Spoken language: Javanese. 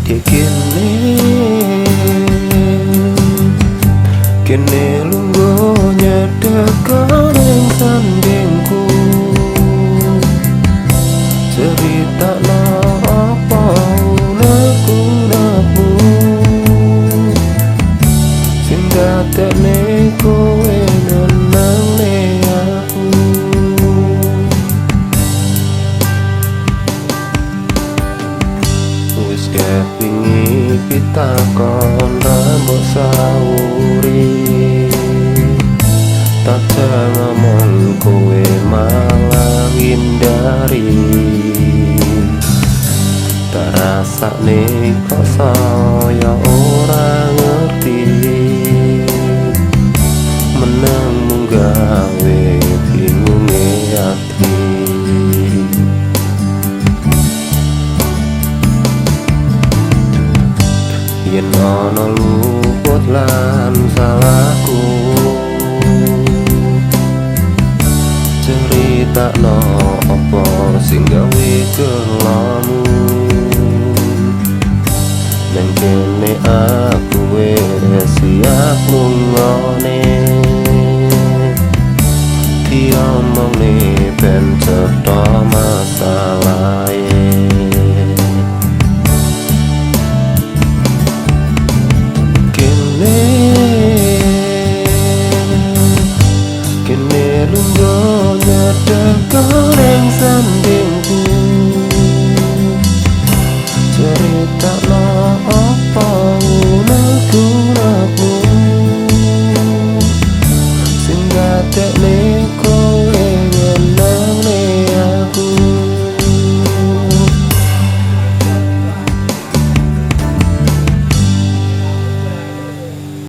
Kene kene lungguh nyedek ning sandingku, critakno apa unek-unekmu sing dadekne kowe nyenengne aku. Wis kepingi pitakon rambut sauri, tak ngomong kowe malah ngindari. Tak rasakne kok saya ora ngerti, meneng mung gawe bingunge ati. Yen ana luput lan salahku, critakno apa sing gawe gelamu. Nang kene aku wis siap nungone, diomongne ben cetha masalahmu.